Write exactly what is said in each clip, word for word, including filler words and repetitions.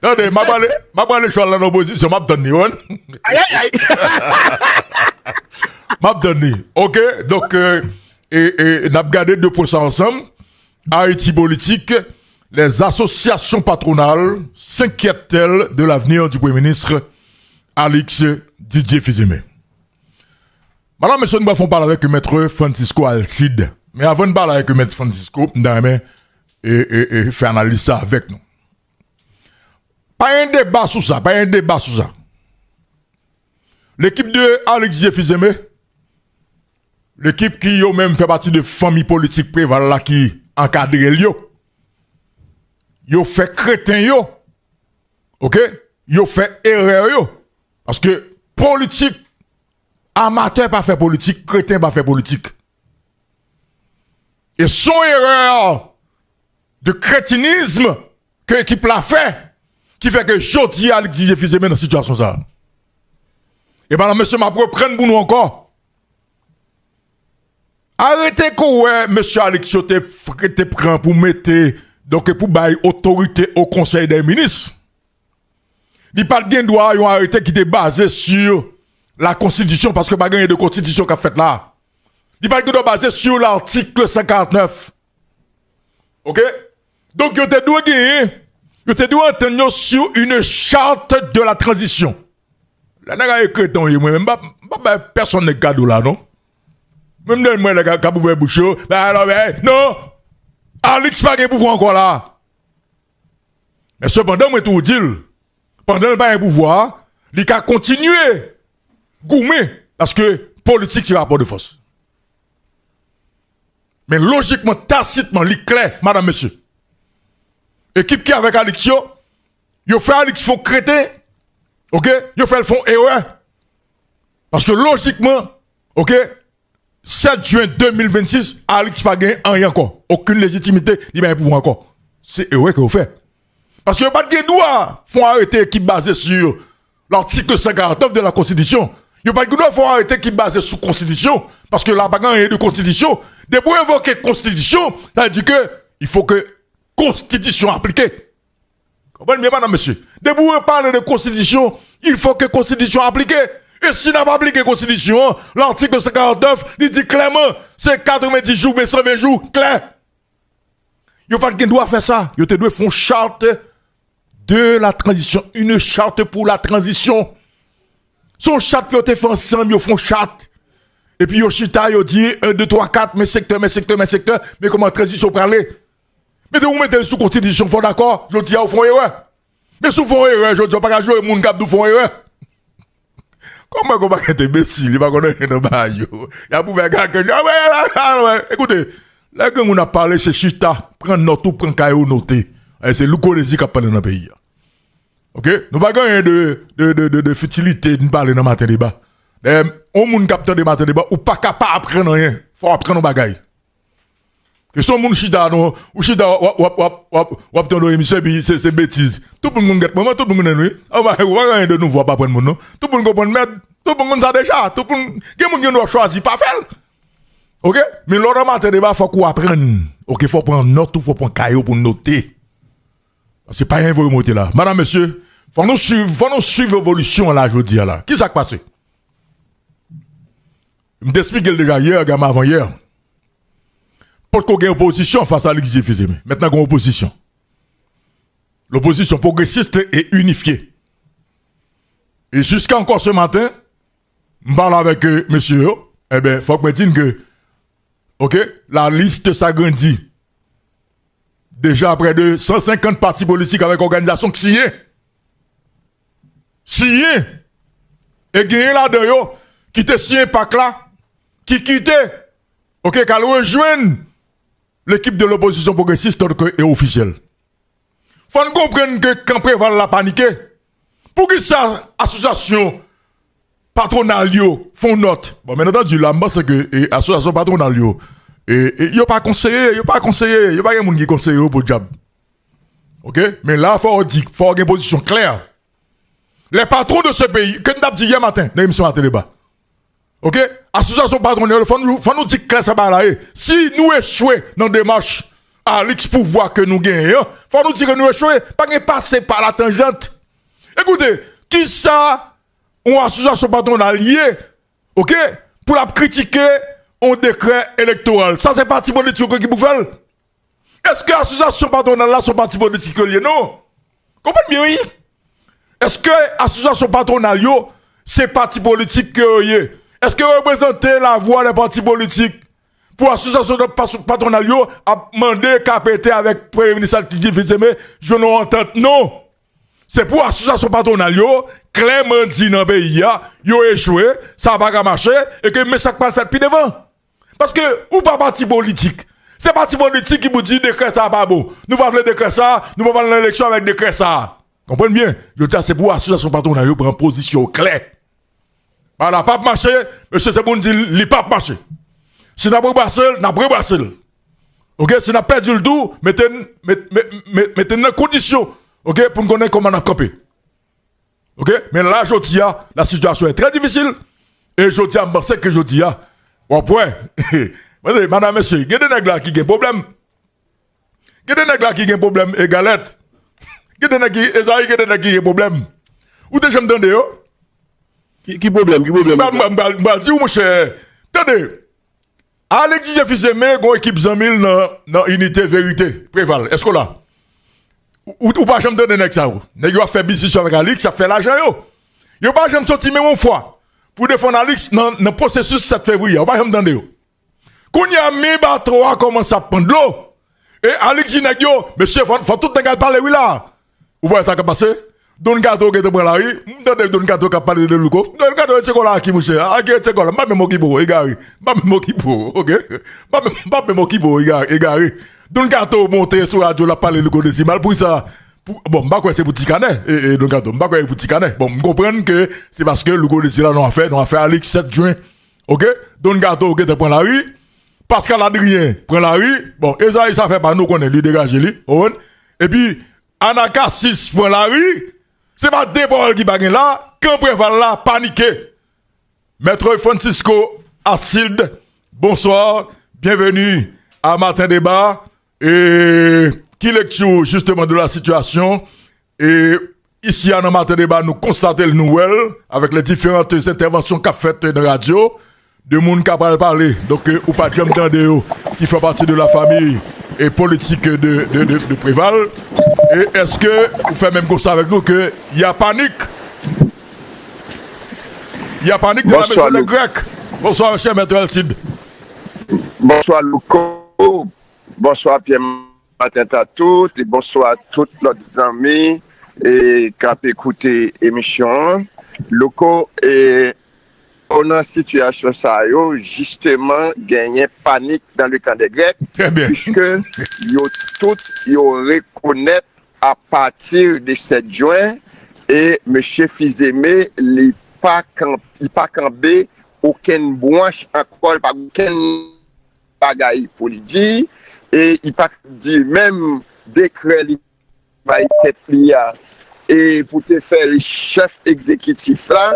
Tande, m ap ale, m ap ale chwal la nan opozisyon, m ap tann li, wi. Ay, ay, ay. M ap tann li. Ok, donk, euh, e, e, n ap gade de pwen sa ansanm. Haïti politique, les associations patronales s'inquiètent-elles de l'avenir du Premier ministre Alix Didier Fils-Aimé? Madanm, mesye, nou pral fè yon pale avèk Mèt Francisco Alcide. Men avan n pale avèk Mèt Francisco, m ta renmen e, e, e, fè analiz sa avèk nou. Pa gen deba sou sa, pa gen deba sou sa. Lekip de Alix Didier Fils-Aimé, lekip ki yo menm fè pati de fanmi politik Preval la ki ankadre l yo, yo fè kreten yo, ok? Yo fè erè yo. Paske politik, amatè pa fè politik, kreten pa fè politik. E se yon erè de kretinizm ke ekip la fè, ki fè ke jodi a Alix Didier Fils-Aimé nan sitiyasyon sa a. E madanm, mesye, m ap reprann pou nou ankò. Arete ke w wè mesye Alix yo te, te pran pou mete, donk, pou bay otorite o Konsèy dè Minis. Li pa t gen dwa yon arete ki te baze sur la konstitisyon, paske pa gen anyen de konstitisyon k ap fèt la. Li pa t gen dwa baze sur l'article cent quarante-neuf. Ok? Donk, yo te dwe genyen, yo te dwe antann yo sur une charte de la transition. Lè nèg la ekri tan ye, mwen menm, m pa, m pa bay pèsonn nèg kado la, non. Menm lè mwen nèg k ap ouvè bouch yo, ba, alò, ben, non! Alix pa gen pouvwa ankò la. Men sepandan, mwen tou di l, pandan l pa gen pouvwa a, li ka kontinye goumen, paske politik se rapò de fòs. Men lojikman, tasitman, li klè, madanm, mesye. Ekip ki avèk Alix yo, yo fè Alix fè yon kreten, ok? Yo fè l fè yon erè. Paske lojikman, ok, sèt jen de mil vennsis, Alix pa gen anyen ankò. Okenn lejitimite, li pa gen pouvwa ankò. Se erè ke yo fè. Paske yo pa t gen dwa fè yon arete ki baze sur l'article cent quarante-neuf de la Constitution. Yo pa t gen dwa fè yon arete ki baze sou konstitisyon. Paske la pa gen anyen de konstitisyon. Depi w envoke konstitisyon, sa vle di ke il faut que konstitisyon aplike. Konprann byen, madanm, mesye. Depi w pale de konstitisyon, il faut que konstitisyon aplike. E si n ap aplike konstitisyon an, l'article cent quarante-neuf, li di klèman, se katrevendis jou, oubyen san ven jou, klè. Yo pa t gen dwa fè sa. Yo te dwe fè yon charte de la transition, une charte pour la transition. Se yon chat ke yo te fè ansanm, yo fè yon chat. Epi yo chita, yo di, en, de, twa, kat, men sektè, men sektè, men sektè, men kòman tranzisyon prale. Men depi w mete l sou konstitisyon, fò w dakò, jodi a, ou fè yon erè. Men si w fè yon erè, jodi a, w pa ka joure moun k ap di w fè yon erè. Kòman, kòman gen enbesil, li pa konn anyen nan bagay yo. Y ap ouvè gagèt, ah, wè, ah, wè. Ekoute, lè granmoun ap pale, se chita, pran nòt ou, pran kay ou, note. E se Louko Lezi k ap pale nan peyi a. Ok? Nou pa gen anyen de, de, de, de, de fitilite n pale nan maten deba. Dayè, yon moun k ap tande maten deba, ou pa ka pa aprann anyen. Fò w aprann yon bagay. Ke se yon moun chita, non, ou chita, w ap, w ap, w ap, w ap, w ap tande yon emisyon, epi se, se betiz. Tout moun konn gèt manman, tout moun konn wi. Ou pa, ou pa gen anyen de nouvo w ap aprann moun, non. Tout moun konprann mèd, tout moun konn sa deja. Tout moun, gen moun gen dwa chwazi pa fè l. Ok? Men lè w nan maten deba, fòk ou aprann. Ok, fò w pran nòt ou, fò w pran kay ou pou note. Paske pa gen voye monte la. Madanm, mesye, fò nou swiv, fò nou swiv evolisyon an la jodi a la. Kisa k pase? M te eksplike l deja yè, gade m avan yè. Potko gen opozisyon fas a Alix Didier Fils-Aimé. Mentnan gen opozisyon. L'opposition progressiste et unifiée. Et jusqu'à encore ce matin, m pale avèk, euh, mesye yo, enben, fòk mwen di n ke, ok, la liste s'agrandit. Deja prè de san senkant pati politik avèk òganizasyon k siyen. Siyen. E genyen ladan yo ki te siyen pak la, ki kite, ok, k al rejwenn lekip de l'opposition progressiste tel que e ofisyèl. Fò n konprann ke kan Preval la panike. Poukisa asosyasyon patwonal yo fè yon nòt? Bon, byen antandi, la, m panse ke, e, asosyasyon patwonal yo, e, e, yo pa konseye, yo pa konseye, yo pa gen moun ki konseye yo podyab. Ok? Men la, fò w di, fò w gen pozisyon klè. Les patrons de ce pays, ke n t ap di yè maten, nan emisyon Maten Deba. Ok? Asosyasyon patwonal, fò nou, fò nou di klè sa bagay la ye. Si nou echwe nan demach Alix pouvwa ke nou genyen an, fò nou di ke nou echwe. Pa gen pase pa la tanjant. Ekoute, kisa yon asosyasyon patwonal ye, oke, pou l ap kritike yon dekrè elektoral? Sa se pati politik yo ki pou fè l. Èske asosyasyon patwonal la se yon pati politik yo l ye? Non. Konprann byen, wi. Èske asosyasyon patwonal yo se pati politik ke yo ye? Èske yo reprezante lavwa dè pati politik? Pou asosyasyon pa- patwonal yo ap mande K P T avèk Premye Minis Alix Didier Fils-Aimé jwenn yon antant? Non. Se pou asosyasyon patwonal yo klèman di nan peyi a, yo echwe, sa pa ka mache, e ke men sa k pral fèt pi devan. Paske ou pa pati politik. Se pati politik ki pou di dekrè sa a pa bon. Nou pa vle dekrè sa a, nou pa pral nan eleksyon avèk dekrè sa a. Konprann byen, jodi a se pou asosyasyon patwonal yo pran pozisyon klè. Bagay la p ap mache, mesye, se pou n di l, li p ap mache. Si n ap rebrase l, n ap rebrase l. Oke, si n ap pèdi l tou, mete n, met- met- met- mete n nan kondisyon, oke, pou n konnen kòman n ap kanpe. Oke, men la, jodi a, la sitiyasyon est très difficile. E jodi a, m panse ke jodi a, w ap wè. Madanm, mesye, gen de nèg la ki gen pwoblèm. Gen de nèg la ki gen pwoblèm, e Galèt. Gen de nèg ki, Ezayi, gen de nèg ki gen pwoblèm. Ou te janm tande yo? Ki, ki pwoblèm? Ki pwoblèm? M pral- m pral- m pral- m pral di w, monchè. Tande. Alix Didier Fils-Aimé, gon ekip zanmi l nan, nan Inite Verite, Preval. Èske w la? Ou, ou, ou pa janm tande nèg sa yo. Nèg yo ap fè biznis yo avèk Alix, y ap fè lajan yo. Yo pa janm soti menm yon fwa pou defann Alix nan, nan pwosesis sèt fevriye a. Ou pa janm tande yo. Kounye a, men bato a kòmanse ap pran dlo. E Alix di nèg yo, mesye, fò, fò tout nèg al pale wi la. Ou pa wè sa k ap pase? Don Kato gentan pran lari. M tande Don Kato k ap pale de Louko. Don Kato rete kò la a ki, monchè? A ki rete kò la? M pa menm okipe w, egare. M pa menm okipe w, oke? M pa menm, m pa menm okipe w, egare, egare. Don Kato monte sou radyo l ap pale Louko Desi mal. Poukisa? Pou, bon, m pa kwè se pou ti kanè, e, e, Don Kato. M pa kwè se pou ti kanè. Bon, m konprann ke se paske Louko Desi la nan afè, nan afè Alix sèt jen. Oke? Don Kato gentan pran lari. Pascal Adrien pran lari. Bon, Ezayi, sa fè pa nou konnen li degaje li. Ou konprann? Epi, Anakasis pran lari. Se pa de pawòl ki pa gen la. Kan Preval la panike. Maître Francisco Acide, bonsoir, bienvenue à Matin Débat. E ki lekti w, justement, de la situation? E isi a nan Matin Débat, nou konstate l, nou wè l, avèk les différentes interventions k ap fèt nan radyo, de moun k ap al pale, donk, ou pa t janm tande yo, ki fè pati de la famille e politik de, de, de, de Preval. E èske ou fè menm konsta avèk nou ke y a panique? Y a panique de la maison des Grecs. Bonsoir, cher maître Alcide. Bonswa Louko. Bonswa Pierre Martin Tatout. E bonswa tout lòt zanmi e k ap ekoute emisyon an. Louko, e, o nan sitiyasyon sa yo, jisteman, genyen panik dans le camp des Grecs, puisque yo tout, yo rekonèt apati de sèt jen, e mesye Fils-Aimé, li pa kan, li pa kanbe okenn bwanch ankò, li pa gen okenn bagay pou li di, e li pa ka di menm dekrè li bay tèt li a, e pou te fè li chèf egzekitif la,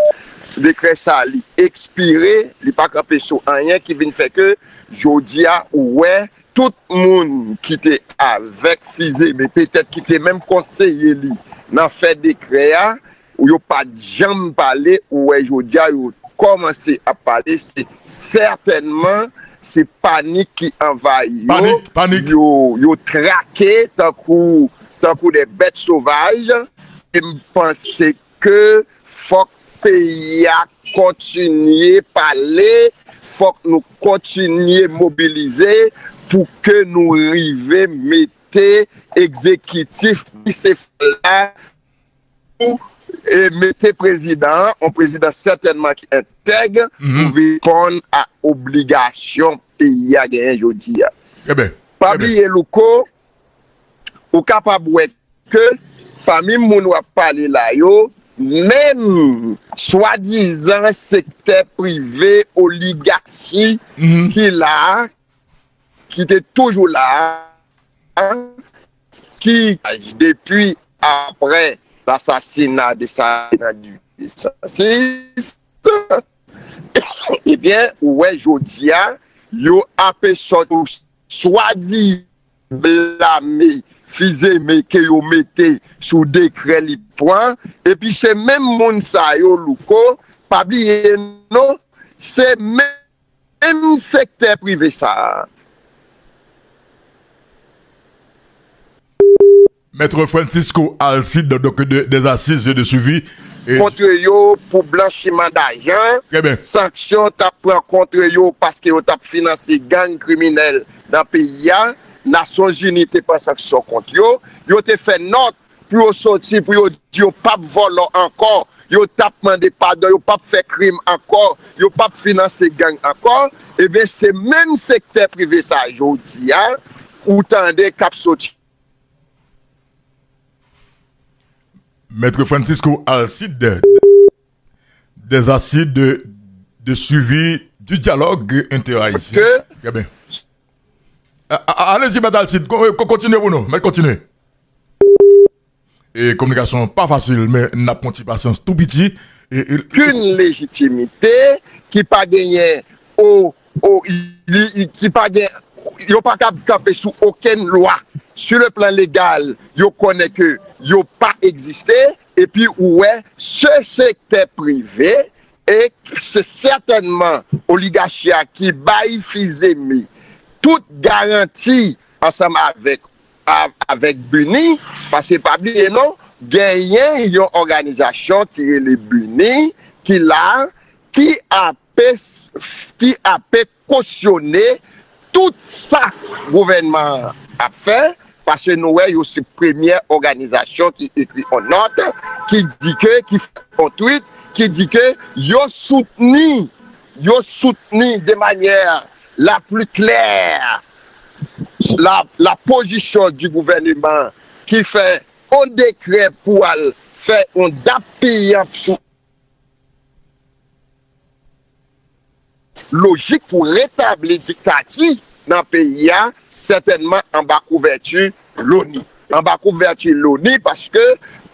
dekrè sa li ekspire, li pa kanpe sou anyen, ki vin fè ke jodi a ou wè tout moun ki te avèk Fils-Aimé, petèt ki te menm konseye li nan fè dekrè a, yo pa t janm pale, ou wè jodi a yo kòmanse ap pale, se sètènman se panik ki anvayi yo, yo, yo trake tankou, tankou de bèt sovaj, e m panse ke fòk peyi a kontinye pale, fòk nou kontinye mobilize pou ke nou rive mete egzekitif Bicéphale la pou, e, mete prezidan an, yon prezidan sètènman ki entèg, pou reponn a obligasyon peyi a genyen jodi a. Pa bliye Louko, ou kapab wè ke pami moun w ap pale la yo, menm swadizan sektè prive, oligachi ki la a, ki te toujou la a, ki depi apre lasasina de Salina Dubuisson, ebyen, ou wè jodi a, yo ape sòt swadizan blame Fils-Aimé ke yo mete sou dekrè li pran. Epi se menm moun sa yo, Louko, pa bliye non, se menm sektè prive sa a. Maître Francisco Alcide, donc de, des assises de suivi. Kont yo pou blanchiman dajan, sanksyon t ap pran kont yo paske yo t ap finanse gang kriminèl nan peyi a. Nasyonzini te pran sanksyon kont yo. Yo te fè nòt pou yo soti, pou yo di yo p ap vòlò ankò, yo t ap mande padon, yo p ap fè krim ankò, yo p ap finanse gang ankò. Ebyen, se menm sektè prive sa a jodi a ou tande k ap soti. Maître Francisco Alcide, des assises de, de suivi du dialogue interhaïtien. Très bien. Allez-y, Maître Alcide, continuez pour nous, mais continuez. E kominikasyon pa fasil, men n ap pran ti pasyans tou piti. Okenn lejitimite ki pa genyen o, o, li, ki pa gen, yo pa kab kanpe sou okenn lwa. Sur le plan légal, yo konnen ke yo pa egziste, epi ou wè se sektè prive, e se sètènman oligachi a ki bay Fils-Aimé tout garanti ansanm avèk avèk BINUH, paske pa bliye non, genyen yon òganizasyon ki rele BINUH ki la, ki ape, ki ape kosyone tout sa gouvènman an ap fè, paske nou wè yo se premyè òganizasyon ki ekri yon nòt ki di ke, ki fè yon tweet ki di ke yo soutni, yo soutni de manyè la pli klè la, la pozisyon di gouvèneman ki fè yon dekrè pou al fè yon dap piyap sou lojik pou retabli diktati nan peyi a, sètènman anba kouvèti loni. Anba kouvèti loni paske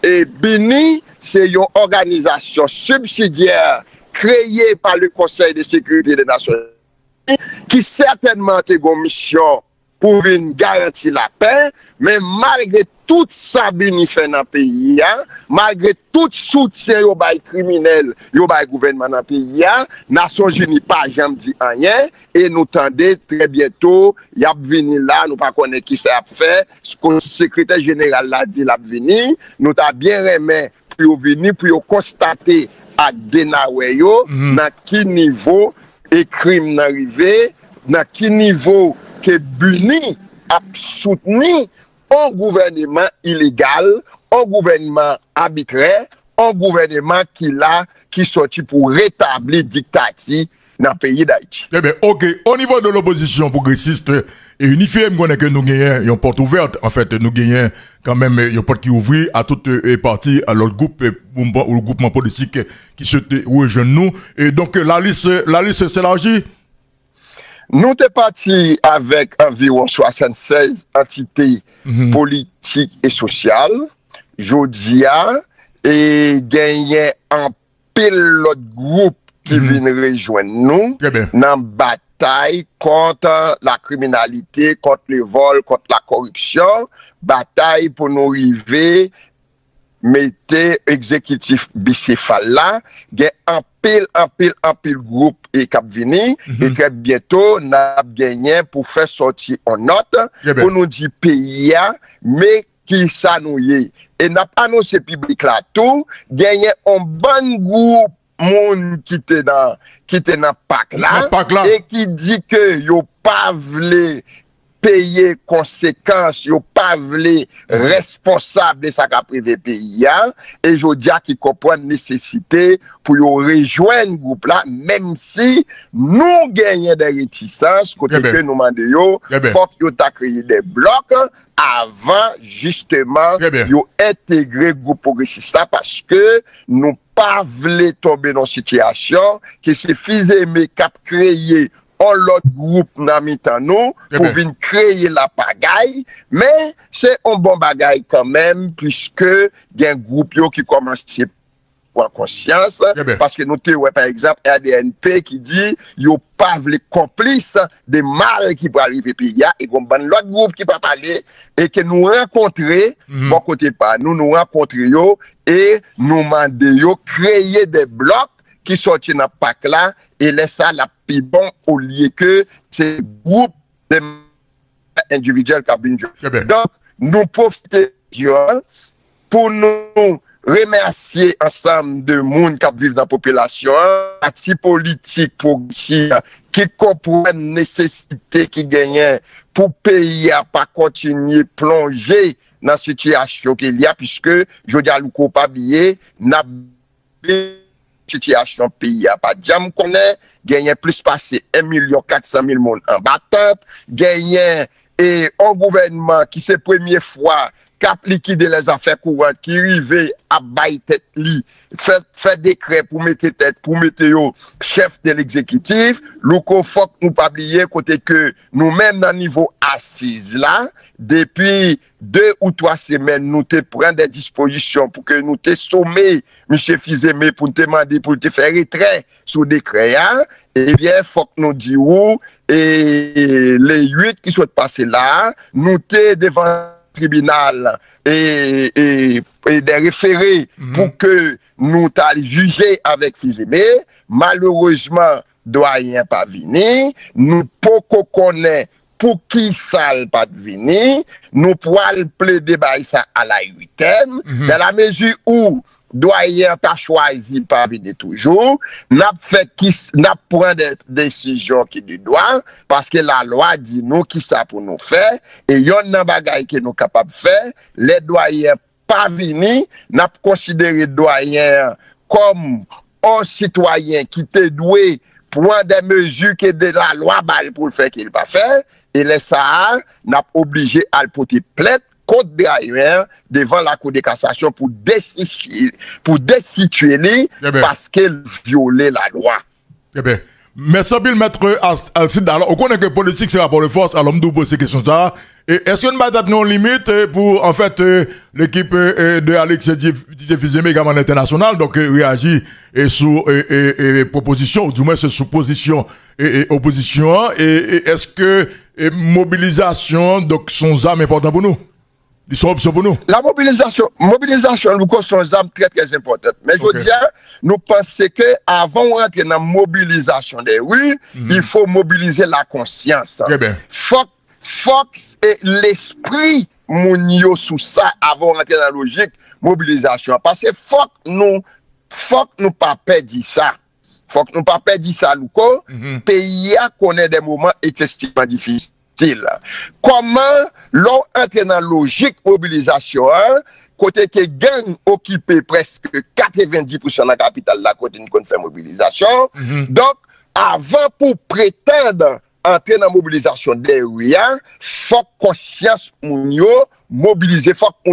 e BINUH se yon òganizasyon sibsidyè kreye pa le Conseil de sécurité des Nations Unies ki sètènman te gon misyon pou vin garanti lapè, men malgre tout sa BINUH fè nan peyi a, malgre tout soutyen yo bay kriminèl, yo bay gouvènman nan peyi a, Nasyonzini pa janm di anyen, e nou tande trè byento y ap vini la, nou pa konnen kisa y ap fè, sekretè jeneral la di l ap vini, nou ta byen renmen pou yo vini, pou yo konstate ak de nawè yo nan ki nivo e krim nan rive, nan ki nivo ke BINUH ap soutni yon gouvèneman ilegal, yon gouvèneman abitrè, yon gouvèneman ki la, ki sòti pou retabli diktati nan peyi Dayiti. Trè byen, oke. O nivo de lopozisyon pwogresis e inifye, m konnen ke nou genyen yon pòt ouvèt. Anfèt, nou genyen kanmenm yon pòt ki ouvri a tout pati, a lòt gwoup, gwoupman politik ki swete rejwenn nou. E donk, lalis, lalis se laji. Nou te pati avèk anviwon swasannsèz antite politik e sosyal. Jodi a, e genyen anpil lòt gwoup ki vin rejwenn nou nan batay kont lakriminalite, kont levòl, kont lakoripsyon, batay pou nou rive mete egzekitif bisefal la, gen anpil, anpil, anpil gwoup e k ap vini, e trè byento n ap genyen pou fè sòti yon nòt pou nou di peyi a, men kisa nou ye. E n ap anonse piblik la tou, genyen yon bann gwoup moun ki te nan, ki te nan pak la, e ki di ke yo pa vle peye konsekans, yo pa vle responsab de sa k ap rive peyi a, e jodi a ki konprann nesesite pou yo rejwenn gwoup la, menm si nou genyen de retisans, kote ke nou mande yo, fòk yo ta kreye de blòk avan, jisteman, yo entegre gwoup pwogresis la, paske nou pa vle tonbe nan sitiyasyon ke se Fils-Aimé k ap kreye yon lòt gwoup nan mitan nou pou vin kreye lapagay, men se yon bon bagay kanmenm, piske gen gwoup yo ki kòmanse pran konsyans, paske nou te wè, pa egzanp, R D N P ki di yo pa vle konplis de mal ki pral rive peyi a, e gon bann lòt gwoup ki pa pale, e ke nou rankontre bò kote pa nou, nou rankontre yo, e nou mande yo kreye de blòk ki sòti nan pak la, e lè sa l ap pi bon olye ke se gwoup de endividyèl k ap vin jwe. Donk, nou pwofite okazyon an pou nou remèsye ansanm de moun k ap viv nan popilasyon an, pati politik pwogresis ki konprann nesesite ki genyen pou peyi a pa kontinye plonje nan sitiyasyon ke li a, piske jodi a, Louko, pa bliye, n ap sitiyasyon peyi a pa t janm konnen, genyen plis pase en milyon kat san mil moun anba tant, genyen e yon gouvènman ki se premye fwa k ap likide lèzafè kouran ki rive ap bay tèt li, fè, fè dekrè pou mete tèt, pou mete yo chèf de legzekitif. Louko, fòk nou pa bliye kote ke nou menm nan nivo asiz la, depi de ou twa semèn, nou te pran de dispozisyon pou ke nou te some misye Fils-Aimé pou n te mande pou l te fè retrè sou dekrè a, ebyen, fòk nou di ou, e, le uit ki sot pase la, nou te devan tribinal e, e, e de refere pou ke nou t al jije avèk Fils-Aimé. Malerezman, dwayen an pa vini, nou poko konnen poukisa l pa t vini, nou pral plede bay sa à la huitaine, dans la mesure où dwayen an ta chwazi pa vini toujou, n ap fè ki, n ap pran de desizyon ki de dwa, paske lalwa di nou kisa pou nou fè, e yonn nan bagay ke nou kapab fè, lè dwayen an pa vini, n ap konsidere dwayen an kòm yon sitwayen ki te dwe pran de mezi ke de lalwa ba l pou l fè ke l pa fè, e lè sa a, n ap oblije al pote plent kont dwayen an devan Lakou de Kasasyon pou desitye, pou desitye li paske l vyole lalwa. Trè byen. Mèsi anpil, Mèt Al-, Alcide. Alò, ou konnen ke politik se rapò de fòs, alò m tou poze kesyon sa a. E èske n bay tèt nou yon limit, e, pou, anfèt, e, lekip, e, e, de Alix, e, Didier Fils-Aimé egalman lentènasyonal, donk, e, reyaji, e, sou, e, e, e, pwopozisyon, ou di mwen se sou pozisyon, e, e, opozisyon an, e, e èske, e, mobilizasyon, donk, se yon zam enpòtan pou nou? Li se yon opsyon pou nou? La mobilisation, mobilisation, Louko, se yon zam trè, trè enpòtan. Men jodi a, nou panse ke avan w rantre nan mobilisation des rues, il faut mobiliser la conscience. Trè byen. Fòk, fòk, e, lespri moun yo sou sa avan w rantre nan lojik mobilizasyon an. Paske fòk nou, fòk nou pa pèdi sa. Fòk nou pa pèdi sa, Louko. Peyi a konnen de moman eksesivman difisil. Kòman, lè w antre nan lojik mobilizasyon an, kote ke gang okipe prèske katrevenndis pousan nan kapital la, kote n konn fè mobilizasyon. Donk, avan pou pretann antre nan mobilizasyon de ri a, fòk konsyans moun yo mobilize, fòk moun